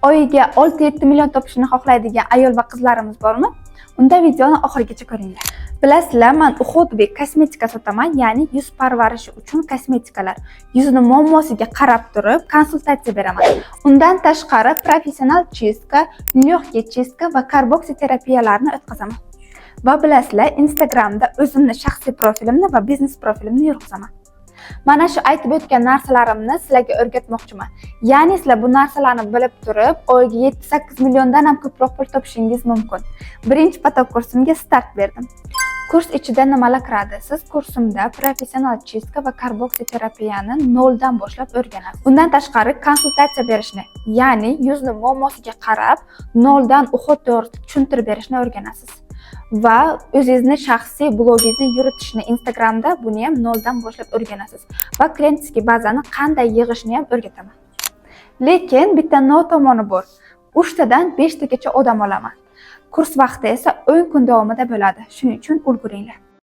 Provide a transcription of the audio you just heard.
Oyiga 6-7 million topishni xohlaydigan ayol va qizlarimiz bormi? Unda videoni oxirigacha ko'ringlar. Bilasizlar, man уходовый kosmetika sotaman, ya'ni yuz parvarishi uchun kosmetikalar. Yuzni muammosiga qarab turib konsultatsiya beraman. Undan tashqari professional чистка, легкий чистка va karboksiterapiyalarni o'tkazaman. Va bilasizlar, Instagramda o'zimni shaxsiy profilimni va biznes profilimni yurg'izaman. Mana shu aytib o'tgan narsalarimni sizlarga o'rgatmoqchiman. Ya'ni sizlar bu narsalarni bilib turib, oyiga 7-8 milliondan ham ko'proq pul topishingiz mumkin. Birinchi поток kursimga start berdim. Kurs ichida nimalar kiradi? Siz kursimda professional чистка va karboksiterapiyani noldan boshlab o'rganasiz. Undan tashqari konsultatsiya berishni, ya'ni yuzni muammosiga qarab noldan уход to'g'risida tushuntirib berishni o'rganasiz. Va o'zingizni shaxsiy blogingizni yuritishni Instagramda, buni ham noldan boshlab o'rganasiz. Va клиентский bazani qanday yig'ishni ham o'rgataman. Lekin bitta но tomoni bor. 3 tadan 5 tagacha odam olaman. Kurs vaqti esa 10 kun davomida bo'ladi. Shuning uchun ulguringlar.